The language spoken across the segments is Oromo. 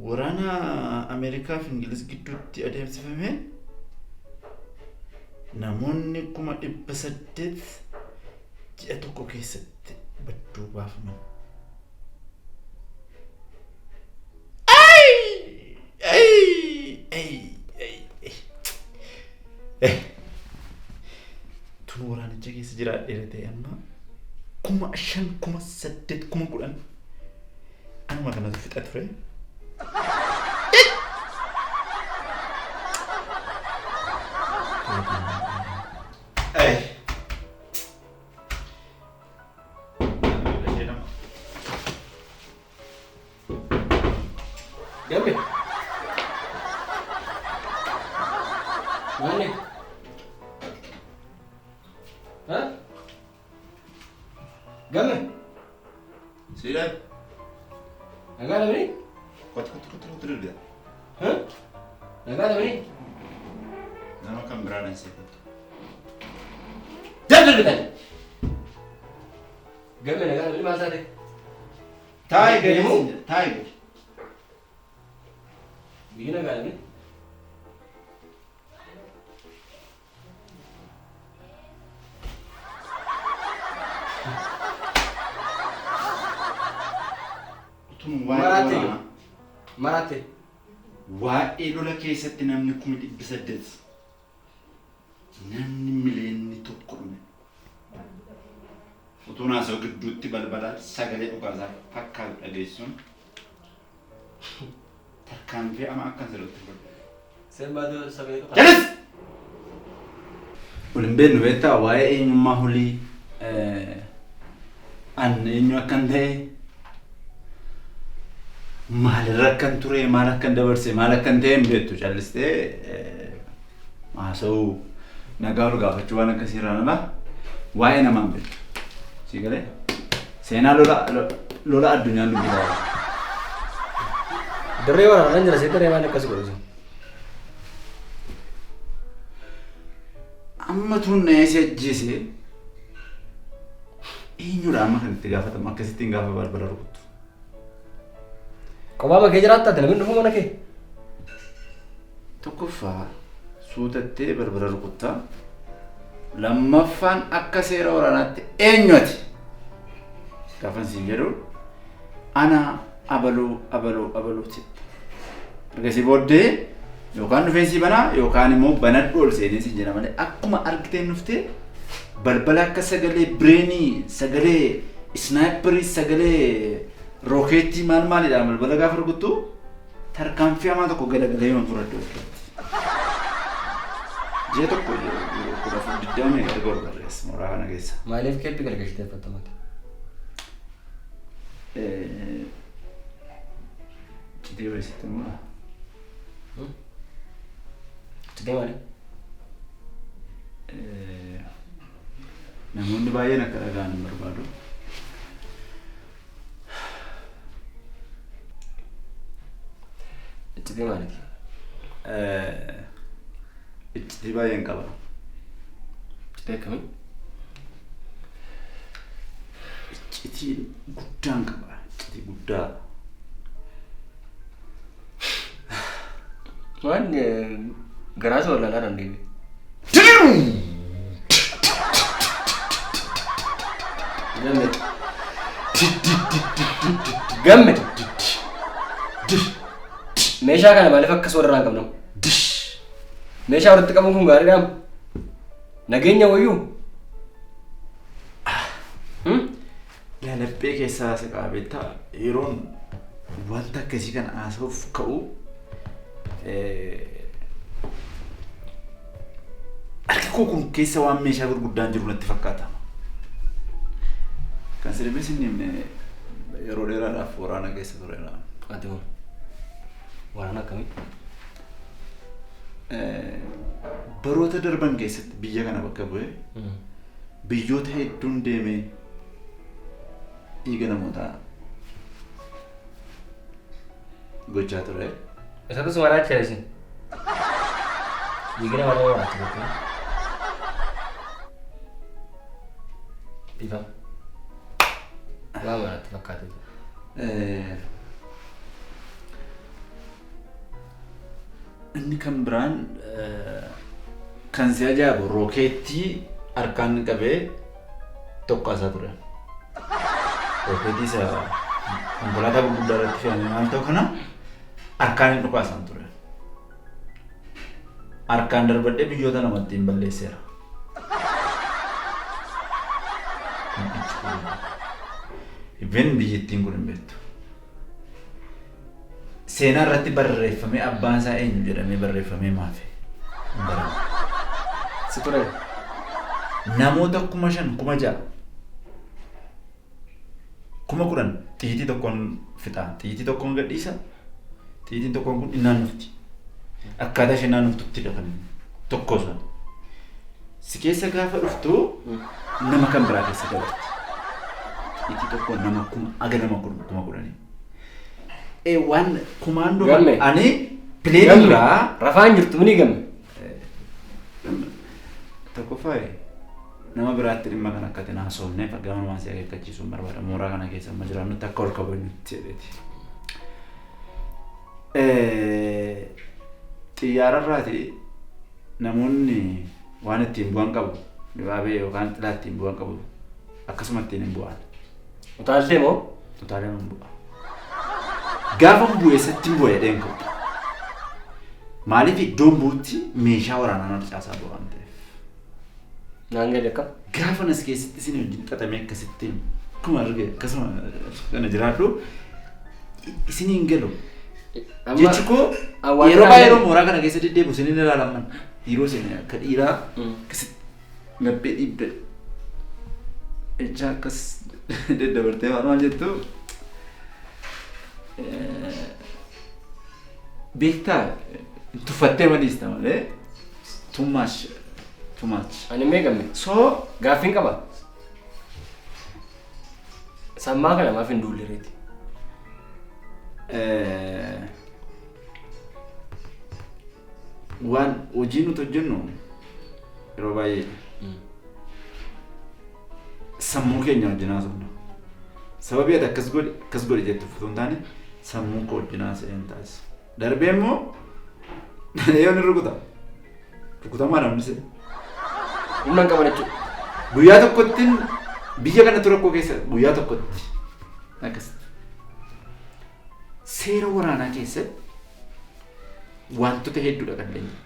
Waraana Ameerikaa fi Ingiliz gidduutti adeemsifameen namoonni 800,000 ji'a tokko keessatti badduu baafaman. Ay! Ay! Ay! Ay! Ay! Tun waraanicha keessa jiraadheera ta'e amma 5,000, 8,000, 10,000 anuma kanatu fixa ture. Ay! Gamme. Maali? Ha? Gamme. Siidhaan. Nagaa dhabanii? Kottu kottu kottu kottu darbita. Ha? Nagaa dhabanii? Nama kan biraan hin seekottu. Darbitan. Gamme nagaa dhabanii maal taate? Taa'i gadi. Taa'i gadi. Biyyi nagaa dhabanii? Tun waa'ee Maraatte. waraanaa. Maraatte. Waa'ee lola keessatti namni 800,000 namni 1 miliyoonni dhume. Utuun haasa'u gidduutti balbala sagalee dhukaasaa fakkaatu dhageessuun tarkaanfii ama akkan sirriitti fudhadhu. Seen baatee sagalee dhukaa. Jalis! Wal hin beeknu beektaa waa'ee eenyummaa holii an eenyu akkan ta'e maalirra akkan ture maal akkan dabarse maal akkan ta'e hin beektu callistee haasa'uu nagaa ol gaafachuu waan akkasii irraan ala waa'ee namaa hin beektu. Sii galee seenaa lola lola addunyaan dubbisaa. Dirree waraanaa jira see dirree waan akkas godhu. Amma tun na si ajjeese eenyudha amma kan itti gaafatamu akkasittiin gaafa balbala rukuttu. Kophaa makee jiraattaa ati namni dhufu mana kee. Tokkoffaa suutattee balbala rukuttaa. Lammaffaan akka seera waraanaatti eenyu ati? Gaafan siin jedhu ana abaluu abaluu abaluu jetta. Ergasii booddee yookaan dhufeen sii banaa yookaan immoo banadhu ol seenee siin jedha malee akkuma argiteen dhuftee balbala akka sagalee bireenii sagalee isnaayiparii sagalee rookeettii maal maalidhaan balbala gaafa rukuttu tarkaanfii hamaa tokko galagalee yoon fudhadhu ofirratti. Ji'a tokko 14 20 meeqa erga ol barreessa mooraa kana keessa. Maaliif keeppi galgalchitee uffatta mata? Citee weessitti immoo. Citee maali? Namoonni baay'een akka dhaga'an hin barbaadu. Iccitii maaliiti? Iccitii baay'een qaba. Iccitii akkamii? Iccitii guddaan qaba. Iccitii guddaa. Waan garaa si wallaalaa dandeebi. Gamme. Gamme. Meeshaa kana maaliif akkas walirraa hin qabnu? Meeshaa walitti qabuun kun gaariidhaa? Nageenya wayyuu? Laphee keessaa si qaba beektaa yeroon wanta akkasii kana haasa'uuf ka'u harki koo kun keessa waan meeshaa gurguddaan jiru natti fakkaata. Kan sirbi sin himne yeroo dheeraadhaaf waraana keessa tureera. Ati hoo? Waraana akkamii? Baroota darban keessatti biyya kana bakka bu'ee biyyoota hedduun deemee dhiiga namootaa gochaa ture. Isatu si maraachaa isin. Dhiigina malee maraacha jettee. Dhiifama. Waa maraatti fakkaatee jira. Inni kan biraan kan si ajaa'ibu rookeettii harkaan qabee tokkaasaa ture. Rookeettii isa konkolaataa gurguddaa irratti fe'amee maal ta'u kana harkaan hin dhukaasaan ture. Harkaan darbadhee biyyoota lamatti hin balleesseera. Even biyyattiin kun hin beektu. Seenaa irratti barreeffamee abbaan isaa eenyu jedhamee barreeffamee maafi hin baramne. Si ture. Namoota 5,000, 6,000, 10,000 xiyitii tokkoon fixaa. Xiyitii tokkoon gadhiisa. Xiyitiin tokkoon kun innaan dhufti. Akkaataa isheen naannoftuttidha kan tokko sana. Si keessa gaafa dhuftu nama kan biraa keessa dabarti. Xiyitii tokkoon nama kuma aga nama 10,000. Waan kumaandoo Gamme. ani pileenii Gamme. biraa Rafaan jirtu mini gamme. Tokkoffaa nama biraatti dhimma kana akka itti haasofneef gama namaa si akeekkachiisuun barbaada. Mooraa kana keessa amma jiraannutti akka ol kabajnutti jedheeti. Xiyyaararraati namoonni waan ittiin bu'an qabu dibaabee yookaan xilaa ittiin bu'an qabu akkasuma ittiin hin bu'an. Utaaltee moo? Utaalee hin bu'a. Gaafa bu'e satti hin bu'e jedheen qabu. Maaliif iddoon bu'utti meeshaa waraanaa harcaasaa bu'a waan ta'eef. Naan gadi akkam? Gaafa nas keessatti isin wajjin xaxamee akkasittiin akkuma arge akkasuma kana jiraadhu isin hin galu. Jechi koo yeroo baay'ee yeroo mooraa kana keessa deddeebi'u isin hin ilaalaman. Dhiiroo isin akka dhiiraa akkasitti laphee dhiibde jecha akkas daddabartee maal maal jettu beektaa tuffattee maliista malee too much too much. Ani mee gamme. So Gaaffiin qaba. Sammaa kana maaf hin duullereeti? Waan hojii nuti hojjennu yeroo baay'ee sammuu keenya wajjin haasofna. Sababii ati akkas godhi akkas godhi jettu utuu hin taane sammuu koo wajjin haasa'een taasisa. Darbee immoo yoo ni rukuta. Rukutamaa namni sin. Humna hin qaban jechuudha. Guyyaa tokkotti biyya kanatti rakkoo keessa guyyaa tokkotti akkasitti. Seera waraanaa keessatti wantoota hedduudha kan leenji'u.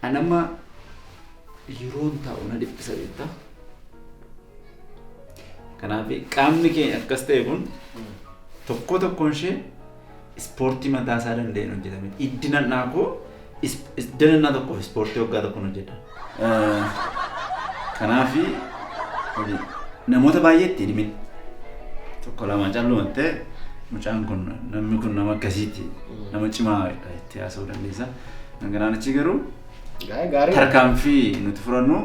Ani amma yeroon taa'u na dhiphisa beektaa. Kanaaf qaamni keenya akkas ta'e kun tokko tokkoon ishee ispoortii mataa isaa danda'een hojjetame. Iddi nannaa koo idda nannaa tokkoof ispoortii waggaa tokkoon hojjedha. Kanaaf namoota baay'ee ittiin himin. Tokko lama callumattee mucaan kun namni kun nama akkasiiti nama cimaa itti haasa'uu dandeessa. Kanaan achi garuu Gaarii. tarkaanfii nuti fudhannu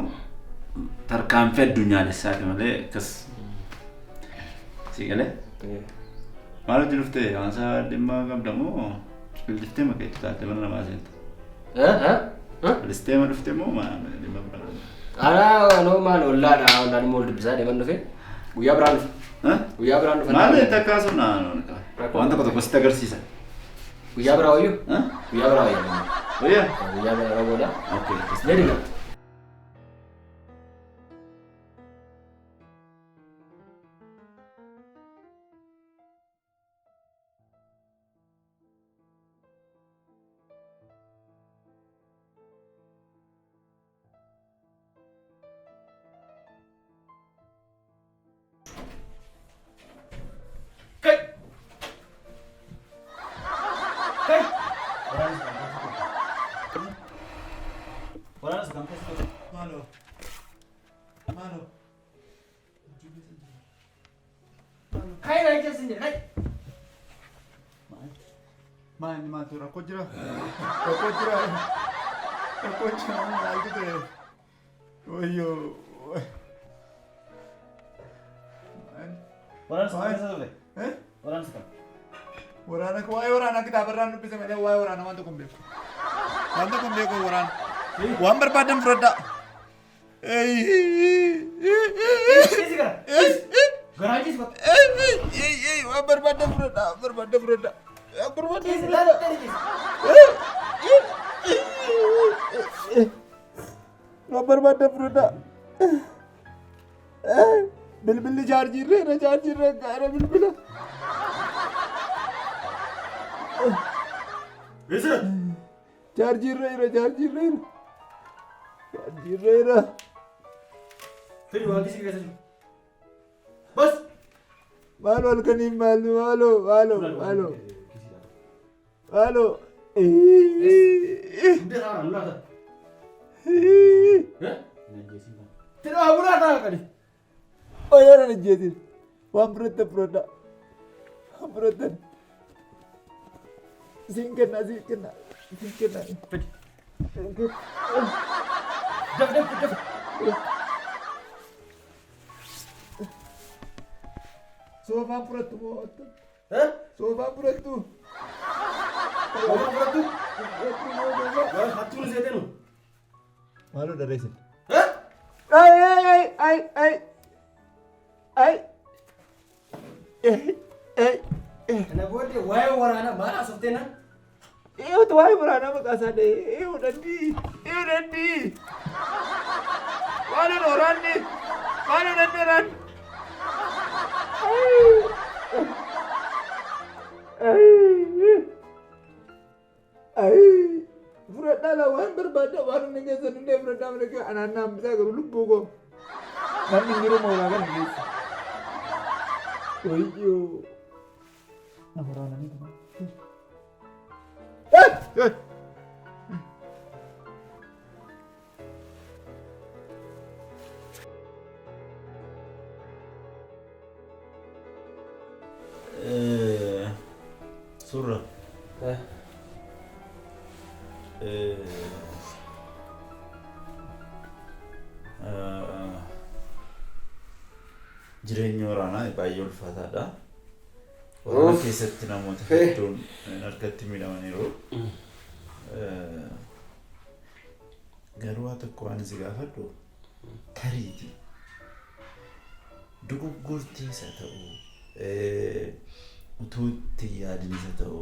tarkaanfii addunyaalessaati malee akkas si galee. Maal hojii dhuftee waan isaa dhimma qabda moo liliftee maqaa itti taatte mana namaa seenta? Liliftee ma dhuftee moo maal dhimma biraa qabda? Anaa anoo maal ollaadha ollaan immoo ol dubbisaa deeman dhufe guyyaa biraan dhufe. Guyyaa biraan dhufe. Maal itti akkasuma waan tokko tokko sitti agarsiisa. Guyyaa biraa wayyuu? Guyyaa biraa wayyuu. Wayyaa? Guyyaa biraa booda. Okay. Jedhi gaa. Kai! Kai! Waraana kam keessa ture? Maaloo. Maaloo. Kai na keessa hin kai. Maal maaltu rakkoo jira? Rakkoo jira. Rakkoo jira maaltu ta'e? Wayyoo. Waraana kam keessa ture? Eh? Waraana kam? Waraana waa'ee waraanaa kitaaba irraan dubbise malee waa'ee waraanaa waan tokko hin beeku. Waan tokko hin beeku waraana. Waan barbaadan fudhadhaa. Eessi gara? Garaa ciisi bakka. Waan barbaadde fudhadhaa. Barbaadde fudhadhaa. Waan barbaadde Ciisi fudhadhaa. laala ciisi. Waan barbaadde fudhadhaa. Bilbilli chaarjiirra irra chaarjiirra gaara bilbila. Eessa? Chaarjiirra irra chaarjiirra irra. Chaarjiirra irra. Fidi waan kiisii keessa jiru. Bas. Maaloo halkaniin maaloo maaloo maaloo maaloo maaloo. Hunda isaa waraana mul'ata. Tidhaa mul'ata qali. Wayyaana ajjeesin. Waan fudhattan fudhadhaa. Waan fudhattan. Siin kenna siin kenna siin kenna. Fidi. Siin kenna. Daf daf daf. Soofaan fudhattu moo attam? Eh? Soofaan fudhattu. Soofaan fudhattu? Fudhattu moo soofaa? Waan hattuun seetenu. Maaloo dharreessin. Eh? Ay ay ay ay ay. Ay. Ay. Kana booddee waa'ee waraanaa maal haasofte na? Eewwatu waa'ee waraanaa maqaa isaa dha'ee eewwu dandii eewwu dandii. Maaloo waraanni maaloo dandii waraanni. Ay. Ay. Fudhadhaa laa waan barbaadda waan inni keessan hundee fudhadhaa mana kee anaan naan bitaa garuu lubbuu koo. Namni hin jiru mooraa kana keessa. Wayyoo. Na waraananii kana. Hey! Hey! Surra. Jireenyi waraanaa baay'ee ulfaataadha. Waraana keessatti namoota hedduun harkatti miidhamaniiru. Garuu waa tokko waan si gaafadhu tariiti. Dogoggortees haa ta'u utuu itti hin yaadinis haa ta'u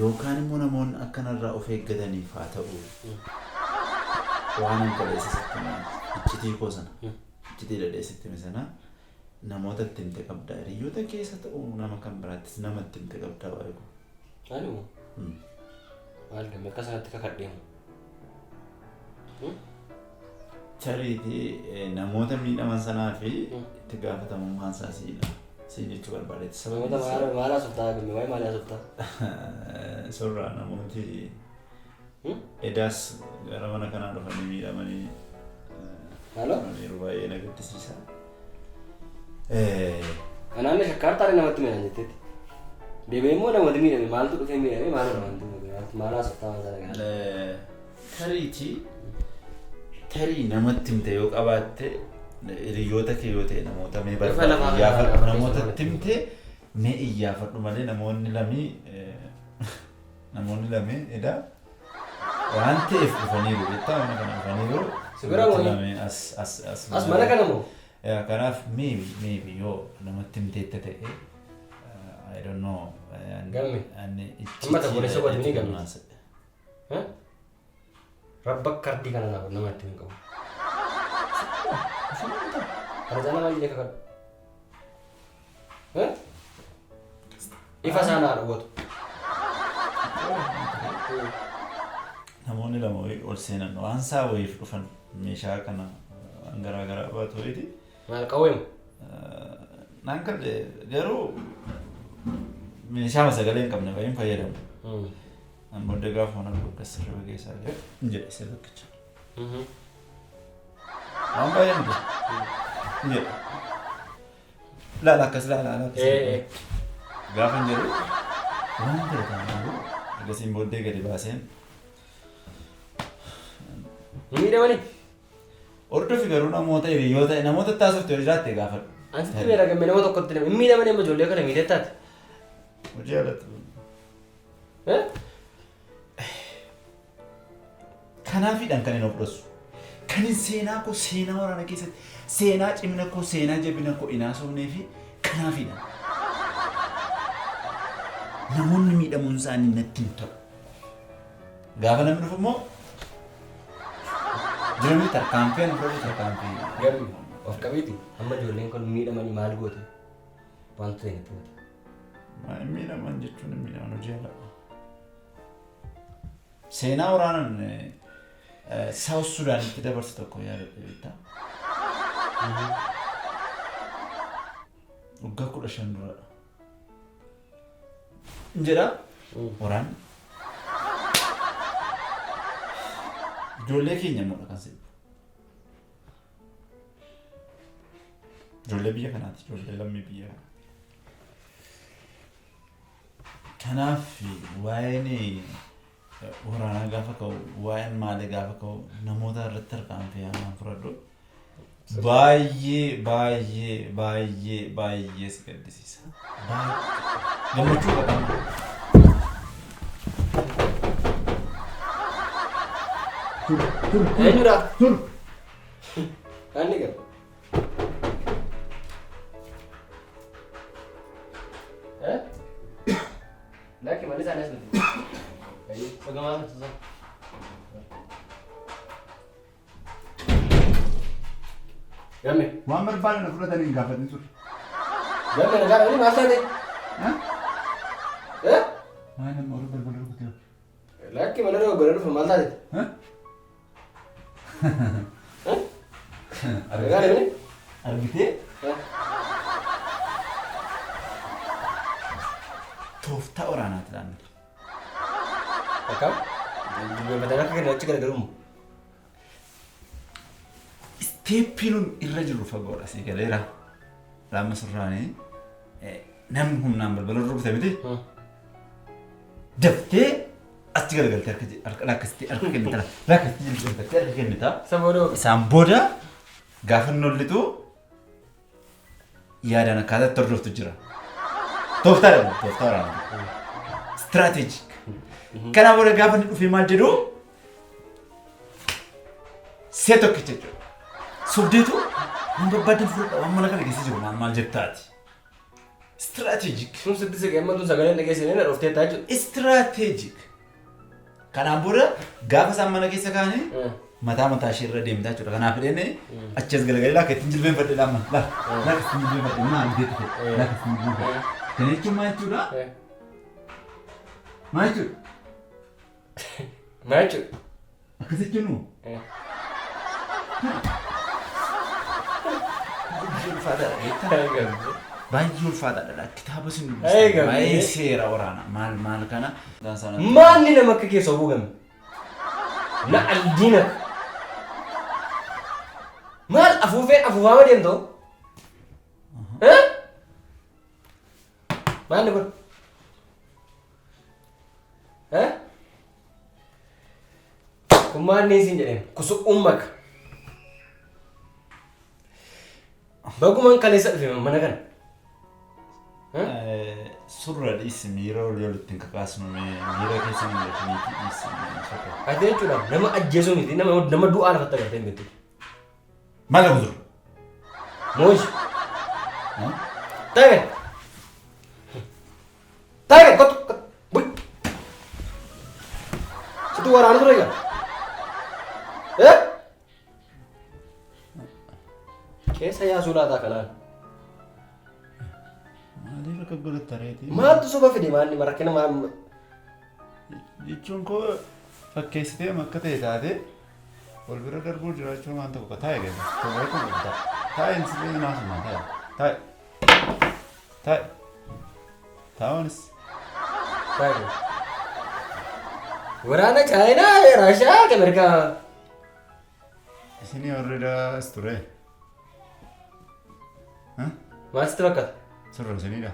yookaan immoo namoonni akkanarraa of eeggataniif haa ta'u waan an kaleessa sitti hime iccitii koo sana iccitii dhadhee sitti hime sana namoota itti himte qabda hiriyoota keessa ta'u nama kan biraattis nama itti himte qabdaa waa'ee koo. Ani moo? Maal gamme akka sanatti kakadheemu. Tariitii namoota miidhaman sanaa fi itti gaafatamummaan isaa siidha. Siin jechuu barbaadeeti. Sababni Namoota isaa maal maal haasoftaa gamme waa'ee maalii haasoftaa? Sorraa namooti edaas gara mana kanaa dhufanii miidhamanii Halo? yeroo baay'ee na gaddisiisa. Anaan shakkaartaadha namatti miidhan jetteetti. Deebi'ee immoo namooti miidhame maaltu dhufee miidhame maalidha wanti maaltu maal haasoftaa waan sana gaara. Tariitii tarii namatti himte yoo qabaatte hiriyoota kee yoo ta'e namoota mee Ifa barbaadu lafaa iyyaafadhu kana namoota keessatti himte mee iyyaafadhu malee namoonni lamii namoonni lamii edaa waan ta'eef dhufaniiru jettaa mana kana dhufaniiru Si bira moo? lamii as as as As mana kana moo? Yaa, kanaaf maybe maybe yoo namatti himteetta ta'e I don't know. Gamme. Ani Amma tokko leessa godhanii iccitii gamme. Eh? Rabba kardii kana naaf nama itti hin qabu. Kana caalaa maal jedhee kakadhu? Eh? Ifa isaa naa dhowwatu. Namoonni lama wayii ol seenan waan isaa wayiif dhufan meeshaa kana waan garaa garaa baatu wayiiti. Maal qawweemu? Naan kalle garuu meeshaa sagalee hin qabne wayiin fayyadamu. An booddee gaafa mana akkas sirriba keessaa gahe hin jedhe isa tokkicha. Waan baay'ee miti. Hin jedhe. Laala akkas laala laala akkas. Gaafa hin jedhu waan ta'e taanaan ergasiin booddee gadi baaseen Hin miidhamanii? Hordofi garuu namoota hiriyoota namoota itti haasofte yoo jiraatte gaafadhu. An sitti beera gamme nama tokkotti nama hin miidhamanii amma ijoollee kana miidhattaati. Hojii alatti. Eh? Kanaafidhaan kan hin of dhossu. Kan seenaa koo seenaa waraana keessatti seenaa cimina koo seenaa jabina koo hin haasofnee fi kanaafidha. Namoonni miidhamuun isaanii natti hin tolu. Gaafa namni dhufu immoo jiramni tarkaanfii ani fudhatu tarkaanfii. Garuu of qabeeti amma ijoolleen kun miidhamanii maal goote wantu ta'e natti himate. Miidhaman jechuun miidhaman hojii ala. Seenaa waraanaan South Sudaanitti dabarse tokko yaadadhe beektaa? Waggaa 15 duradha. Jedha waraanni. Ijoollee keenya immoo kan sirbu. Ijoollee biyya kanaati, ijoollee lammii biyya kanaa. Kanaaf waa'een waraanaa gaafa ka'u, waa'een maalii gaafa ka'u namoota irratti tarkaanfii hamaan fudhadhu. Baay'ee baay'ee baay'ee baay'ee si gaddisiisa. Baay'ee. Gammachuu qaba. Eenyudha? Anni gara. Eh? Lakki manni isaanii as miti. Ayyee, sogamaa sana. Gamme, Waan barbaadan na fudhatanii hin gaafatin ture. Gamme nagaa dhabanii maal taate? Eh? Maal nama warra balbala rukutee? Lakki mana dogoggora dhufe maal taate? Nagaa dhabanii? Argitee tooftaa waraanaati laanne. Akkam? Dubbeeffatanii akka kennan achi garagarumu. Step nun irra jiru fagoodha si galeera. Laama surraanii namni humnaan balbala rukute miti. Daftee achi garagaltee harka lakkasitti harka kennita. Lakkasitti jilbeenfattee harka kennita. Isa booda Isaan booda gaafa inni hollitu yaadaan akkaataa itti hordoftu jira. Tooftaadha kun tooftaa waraanaa. Strategic. Kanaa booda gaafa inni dhufee maal jedhu see tokkicha jechuudha. Sobdeetu waan barbaadan fudhadha waan mana kana keessa jiru maal maal jettaati. Strategic. Sun sitti siqee amma tun sagaleen dhageessine na dhoftee taa jechuudha. Strategic. Kanaan booda gaafa isaan mana keessa kaa'anii mataa mataa ishee irra deemtaa jechuudha. Kanaaf jedhee achi as galagalee laaka ittiin jilbeenfadhe laama. Laaka ittiin jilbeenfadhe maal jettee laaka ittiin jilbeenfadhe. Kana jechuun maal jechuudha? Maal jechuudha? Maal jechuudha? Akkas jechuun baay'ee ulfaataadha beektaa? Baay'ee ulfaataadha. Kitaaba sin dubbista. Eegamee. Baay'ee seera waraanaa maal maal kana. Maalli nama akka keessa obuu gamme? Na aldiina. Maal afuufeen afuufaama deemtoo? Eh? Maalli kun? Eh? Kun maal inni siin jedheen? Kusu'uun maka. Bagumaan kaleessa dhufe mana kana. Surra dhiisi miira olii olitti hin kakaasnu miira keessa hin galchiniitii dhiisi surra. Ati jechuudha nama ajjeesuu miti nama du'aa lafatti agartee hin beektu. Maal qabu ture? Mooji. Taa'e. Taa'e kottu kottu bui. Situ waraana ture egaa. Eh? Keessa yaasuu laataa kanaan. Maaliif akka godhatta reetii? Maaltu soba fide maalli rakkina maal? Jechuun koo fakkeessitee akka ta'e taate wal bira darbuu jiraachuun waan tokko taa'e gadi. Tokko tokko taa'e. Taa'e hin sirrii naasuma taa'e. Taa'e. Taa'e. Taa'uunis. Taa'e. Waraana Chaayinaa, Raashiyaa, Ameerikaa. Isinii warri as ture. Maal sitti fakkaata? Surra isiniidha.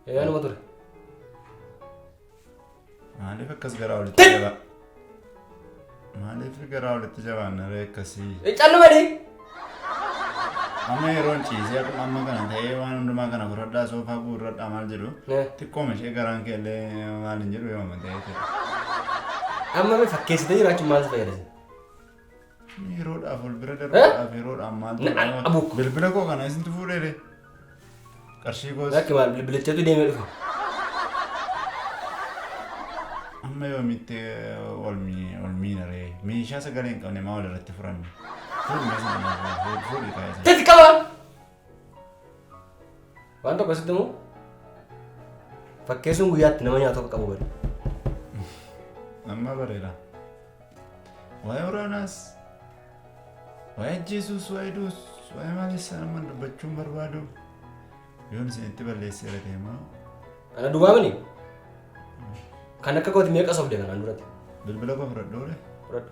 Yaanuma ture. Maaliif akkas garaa walitti jabaa? Maaliif garaa walitti jabaanna ree akkasii? Calluma dhii. Amma yeroon ciisee akkuma amma kana ta'ee waan hundumaa kana fudhadhaa soofaa guurradhaa maal jedhu xiqqooma ishee garaan kee illee maal hin jedhu yooma ta'ee ta'e. Amma mee fakkeessitee jiraachuun maal si fayyada? Yeroodhaaf ol bira darbuudhaaf yeroodhaaf maaltu Na- godhama? abuk. Bilbila koo kana isintu fuudheere. Qarshii koos Lakki maal bilbilichatu deemee dhufe. Amma yoomitti ol miina ree? Meeshaa sagalee hin qabne maa wal irratti furanne? Fuudhi mee sana naaf fuudhi fuudhi kaa'ee sana. Tati qaba! Waan tokko sitti himu fakkeessuun guyyaatti nama nyaatu akka qabu bari. Amma bareera. Waa'ee waraanaas, waa'ee ajjeesuus, waa'ee duus, waa'ee maalis amma dubbachuun barbaadu. Yoon isinitti balleesseera ta'e immoo Ana duwwaa mini? Kan akka kooti meeqa sobde kanaan duratti? Bilbila koo fudhadhu oole. Fudhadhu.